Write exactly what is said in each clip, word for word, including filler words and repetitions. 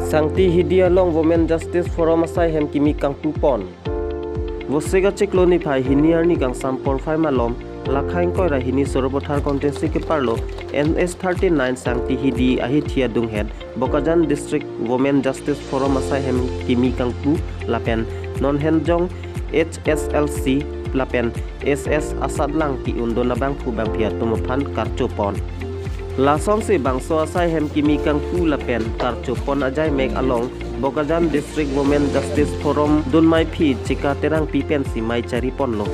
Sangti Hidi along Women Justice Forum asai hem kimi kangpupon. Vosik achiklo niphai hini arni kangsam porphai malom, Lakha ingkoi ra hini Sarupathar constituency keparlo N H thirty-nine Sangti Hidi ahithi adunghet Bokajan District Women Justice Forum asai hem kimi kangpu lapen non henjong H S L C lapen S S asatlang ki-undon abangphu bangphi atum aphan karchopon. Lasonsi bangso asai hem kimi kangpu lapen karchopon ajai mek along Bokajan District Women Justice Forum dunmaiphi Chika Terangpi pensi mai chariponlo.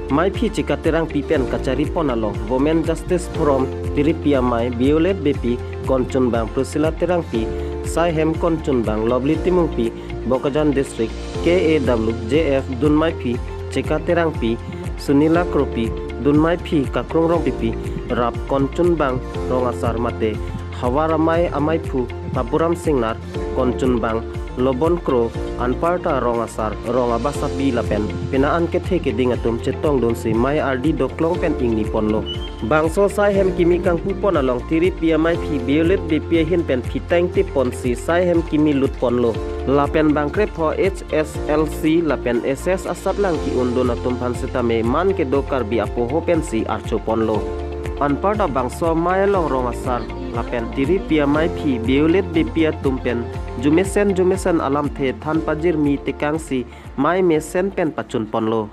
Maiphi Chika Terangpi pen kacharipon along Women Justice Forum tiripi amai Violet Beypi, konchunbang Priscilla Terangpi, sai hem konchunbang Lovely Timungpi, Bokajan District K A W J F dunmaiphi Chika Terangpi, Sunila Kropi, dunmaiphi Kakrung Rongpipi, rap konchunbang rong asar mate havar amai amaiphu Baburam Singnar, konchunbang Lobon Kro, anparta rong asar, rong abasapi lapen pina an kethe keding atum chetongdunsi mai ardi doklong pen ingniponlo. Bangso sai hem kimi kangpupon along tiripi amaiphi Violet Beypi ahin pen phitang tiponsi sai hem kimi lutponlo. Lapen bangkrepho H S L C lapen S S asatlang ki-undon atum aphan setame man kedo Karbi apoho pensi archoponlo. Anparta bangso amai along rong asar lapen tiripi amaiphi Violet Beypi atum pen jumesen jumesen alamthe than pajirmi tekangsi mai mesen pen pachunponlo.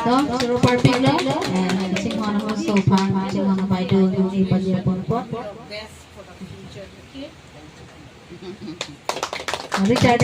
To, choro parpiklo, eh, chinghon ho sopan, chinghon ho baidu, ni pajir ponpon. Richard,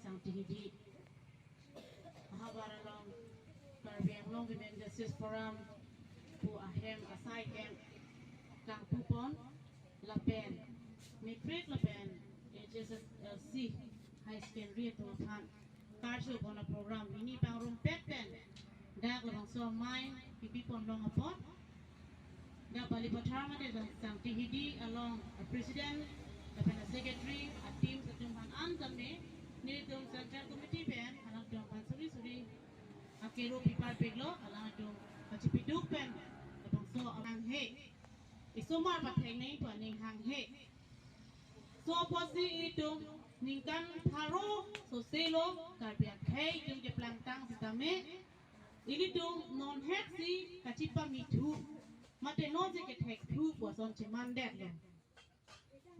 Sangti Hidi ahavar along Karbi Anglong Women Justice Forum pu ahem asai hem kangpupon lapen matric lapen H S L C high secondary atum aphan karchopon a-program hini pangrumpet pen dak labangso amai pipipon long apot dak Balipathar mate Sangti Hidi along a-president lapen a-secretary a-team atum aphan an tame nelitum central committee pen alangtum aphan suri suri akero piparpiklo, alangtum kachipiduk pen labangso hanghe, isomar pathek nangji pu aning hanghe. So apotsi itum ningkan pharo soselo Karbi akhei itum keplangtang sitame ilitum non het si kachipamithu mate non si kethekthu pu ason chemandetlo.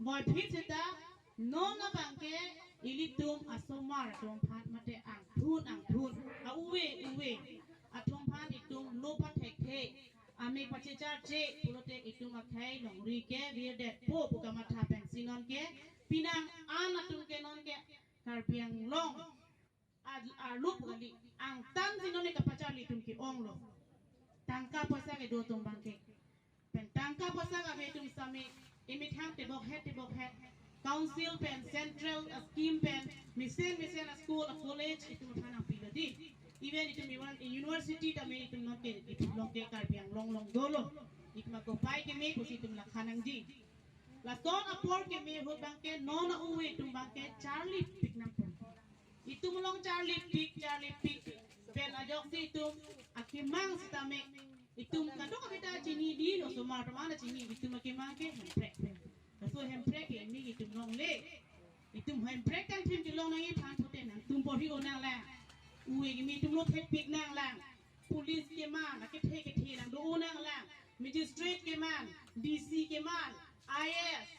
Moiphit seta non abangke ilitum asomar atum aphan mate angthun angthun a-uve uve atum aphan itum lo pathekthe, amek pachecharche pulote itum akhei longri ke virdetpo pu kamatha pensi nonke pinang an atum ke nonke Karbi Anglong ar-, arlo pu kali, angtan si nonke kapacharli atum ke-onglo. Tangka poisa kedo atum abangke. Pen tangka poisa kave atum sitame emethang tebokhet tebokhet council pen central a-scheme pen mesen mesen a-school a-college itum aphan nangpilo di. Even itum ivan university tame itum nonke itum longke Karbi Anglong along dolo. Itum akopai keme pusi itum lakha nangji. Lason apor keme ahut abangke non a-uve atum abangke charlipik nangpo. Itum along charlipik, charlipik pen ajoksi itum akemang sitame itum kadokave ta chini di, osomar atum an chini, itum akemang ke Hemprek. Laso Hemprek ke imi itum longle. Itum Hemprek kangthim kelong nangji aphan pute nangtum porhi-o nanglang. Uve kimi itum lo thekpik nanglang. Police keman, akethe kethe nangdo-o nanglang. Magistrate keman, D C keman, I A S,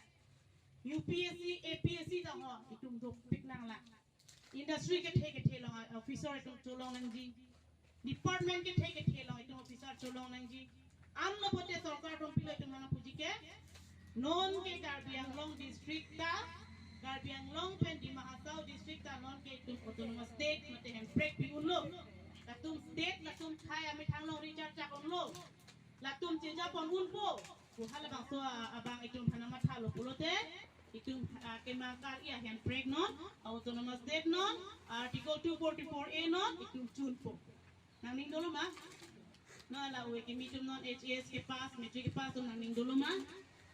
U P S C, A P S C ta ho itum dopik nanglang. Industry kethe kethe along officer itum cholong nangji. Department kethe kethe along itum officer cholong nangji. Anlo pote sorkar atum pilo itum aphan puji ke. Nonke Karbi Anglong district ta, Karbi Anglong pen Dima Hasao district ta nonke itum autonomous state mate Hemprek pi-unlo. Latum state, latum khei amethang along recharge chak unlo. Latum chejapon unpo. Pu halabangso a-, abang itum aphan nangmathalo pulote Itum, ah, kemang kar-i ahem prek non, Autonomous State non, Article two forty-four A non, itum chunpo. Nangning dolo ma? No, la ove kimi atum non H S kepass, matric kepass atum nangning dolo ma?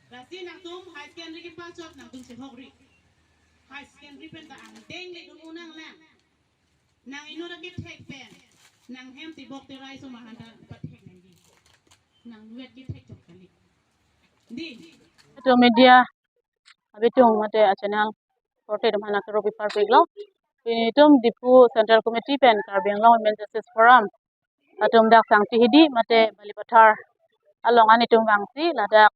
Lasi nangtum high secondary kepass chot nangtum chehokri. High secondary pen ta angdeng le dun-o nanglang. Nang inut akethek pen, nang hem tibok terai osomar aphan ta pathek nangji. Nang duet kethek chok kali. Di. Itum media abitung mate a channel korte atum aphan akero pipar piklo. Pini itum Diphu Central Committee pen Karbi Anglong Women Justice Forum atum dak Sangti Hidi mate Balipathar along an itum vangsi ladak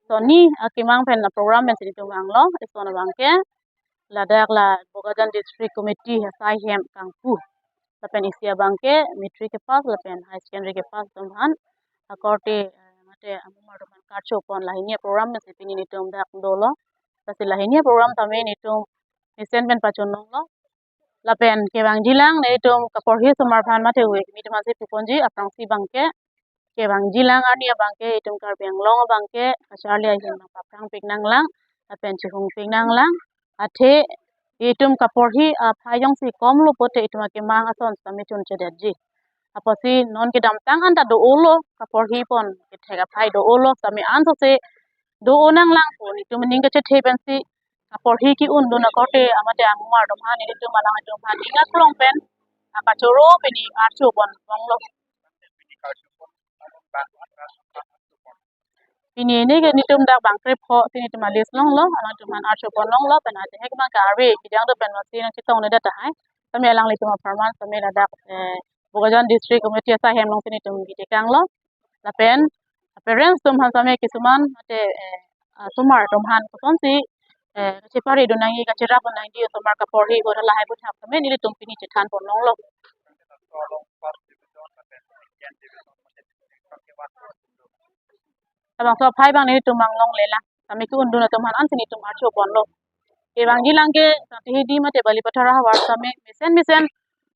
sonni akemang pen program pensi itum vanglo. Eson abangke ladak la Bokajan District Committee asai ahem kangpu lapen isi abangke matric kepass lapen high secondary kepass atum aphan akorte, eh, mate amumar atum aphan karcho pon, lahini aprogram pensi pini nelitum dak dolo. Lasi lahini aprogram tame nelitum mesen pen pachun longlo. Lapen kevangjilang nelitum kaporhi osomar aphan mate ove kimi atum aphansi puponji, aphrangsi abangke kevangjilang arni abangke itum Karbi Anglong abangke kacharli ahin abang paphrang pik nanglang lapen chihung pik nanglang. Athe itum kaporhi aphai jongsi komlo pulote itum akemang ason sitame chunchedetji. Apotsi non kedamtang an ta do-olo, kaporhi pon kethek aphai do-olo, sitame ansose do-o nanglang pu nelitum aning kachethe pensi kaporhi ke-undun akorte amate amumar atum aphan nelitum alanglitum aphan ning aklong pen akachoro pini archo pon longlo. Pini neke nelitum dak bang krepho si nelitum a-list longlo, alanglitum aphan archo pon longlo, pen athe hek bang ke arve kejang do pen masi nangchetongnedet tahai. Tame alanglitum apharman tame ladak, eh, Bokajan District Committee asai ahem alongsi nelitum kiti kanglo. Lapen parents atum aphan tame kisuman mate, eh, ah, osomar atum aphan kosonsi, eh, kacheparidun nangji, kacherapdun nangji, osomar kaporhi ahut lahai aputhak tame nelitum pini chethan pon longlo. Labangso aphai abang nelitum vang longlelang. Tame ke-undun atum aphan ansi nelitum archo ponlo. Kevangjilang ke Sangti Hidi mate Balipathar ahavar tame mesen mesen,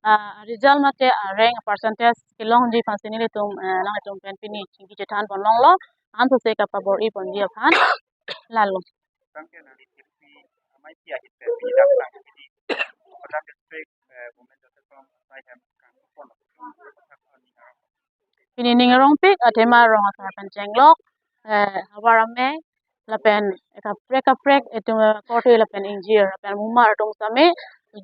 ah, result mate, ah, rank percentage kelongji aphansi nelitum, eh, alanglitum pen pini chingki chethan pon longlo. Ansose kapabor-i ponji aphan. Lalo. Pini ning arongpik athema rong asar pen chenglok, eh, havar amei lapen kaprek kaprek itum, eh, korte lapen ingjir lapen amumar atum tame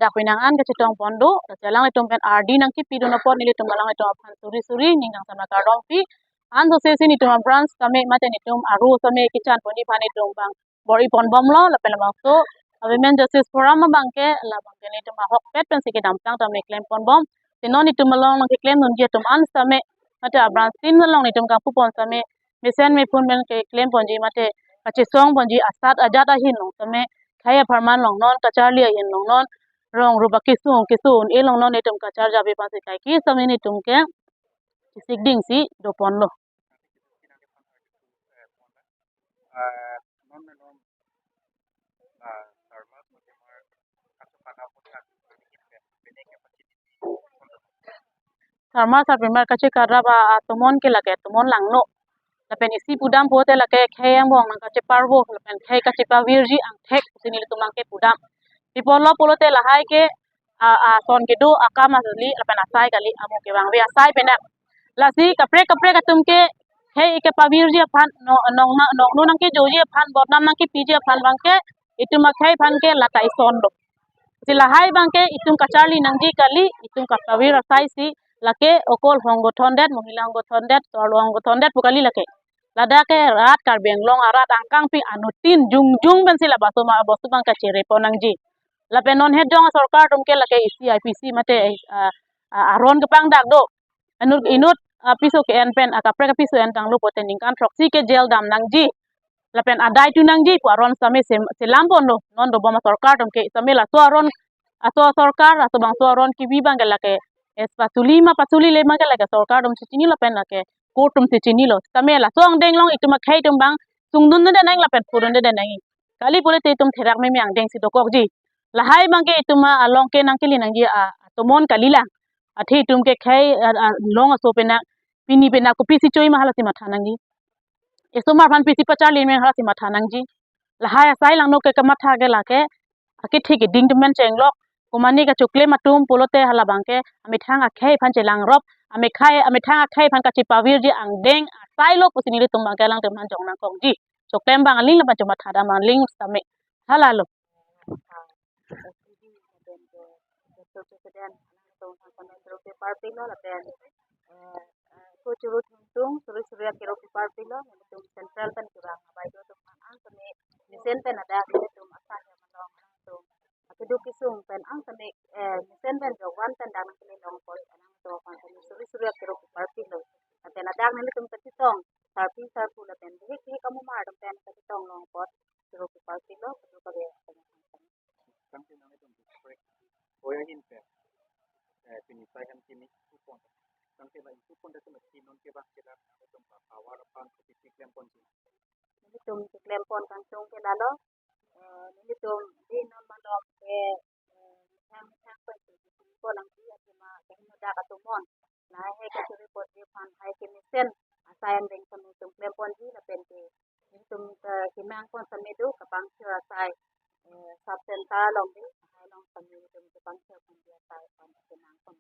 dak penang an kachetong pon do. Lasi alanglitum pen ardi nangkipidun apot nelitum alanglitum aphan suri suri ning kangsam akardom pi. Ansose si nelitum a-branch tame mate nelitum aro tame kechan ponji aphan nelitum bang bor-i pon bomlo. Lapen labangso a-Women Justice Forum abangke labangke nelitum ahokpet pensi kedamtang tame klem pon bom. Si non nelitum along nangkeklem dunji atum an tame mate a-branch tin along nelitum kangpu pon tame mesen mepun pen keklem ponji mate kachesong ponji asat ajat ahin along tame khei apharman along non, kacharli ahin along non, rong ruba kesung kesung un-e along non nelitum kacharjabi aphansi kaike tame nelitum ke sikding si do ponlo. Sarma sarpimar kachekarap atomon ke lake atomon langno. Lapen isi pudam pulote lake khei angbong nangkacheparvo lapen khei kachepavirji angthek pusi nelitum abangke pudam. Pi apotlo pulote lahai ke, a, ason kedo akam asli lapen asai kali, amo kevangve asai penak. Lasi kaprek kaprek atum ke khei kepavirji aphan, no, nong na, nongno nangkejoji aphan, bodnam nangkepiji aphan abangke itum akhei aphan ke lata ison do. Si lahai abangke itum kacharli nangji kali, itum kapavir asai si lake okol honggothondet, mohila honggothondet, so-arlo honggothondet pu kali lake. Ladak ke rat Karbi Anglong arat angkang pi anuttin jongjong pensi labangso ma bostu abang kachere pon nangji. Lapen non het jong asorkar atum ke lake isi I P C mate, ah, ah, aron kepangdak do. Inut, inut, ah, piso ke-en pen, ah, kaprek apiso entanglo pulote ningkan throksi ke jail dam nangji. Lapen adai tu nangji pu aron tame sem-, selam ponlo. Non dobom asorkar atum ke tame laso aron, aso asorkar, aso bangso aron kebi abangke lake, es patuli ma patuli le abangke lake sorkar atum si chinilo pen lake court atum si chinilo. Tame laso angdeng along itum akhei atum abang sungdunde nang lapen pudunde nang. Kali pulote itum therak meme angdeng si dokokji. Lahai abangke itum along ke nangkele nangji a, atomon kalilang. Athe itum ke khei, a, a, long aso penak, pini penak kopisi choi ma halasi matha nangji. Esomar aphan pisi pacharli me halasi matha nangji. Lahai asai langno ke kamatha ke lake akethe keding atum pen chenglok, komane kachoklem atum pulote halabang ke amethang akhei aphan chelangrop, amekhai, amethang akhei aphan kachepavirji angdeng asai lo pusi nelitum abang ke alangtum aphan chongnang kongji. Choklem abang aling lapen chomatha dam aling sitame. Halalo. President, alangtum aphan kami choro keparpilo lapen, eh, eh, ko choro thungthung, suri suri kero keparpilo, nelitum central pen kevang abaideo atum aphan angtame mesen pen ladak nelitum asai hem along alangtum keduk kesung pen angtame, eh, mesen pen jokvan pen dak nangkele long apot alangtum aphan kami suri suri kero keparpilo. Lapen ladak nelitum kachetong sarpi sarpo lapen bihek bihek amumar atum pen kachetong long apot choro keparpilo, keduk kave. Tangte nanglitum district koya ahin pen, eh, pini sai hem kimi supon. Tangte la supon dak kimi non kevang ke dak nanglitum power aphan kepi keklem ponji. Nelitum keklem pon kangtung ke lalo. Eh, nelitum di non malom ke, eh, methang methang pen kepi pon nangji athema kaheno dak atum non. Lahai kachiri ponji aphan hai kemesen asai angdeng sitame nelitum klem ponji lapen ke nelitum ke kemang pon sitame do kapangthir asai, eh, sub center along de, lahai along sitame nelitum kepangthir ponji asai aphan kemang pon.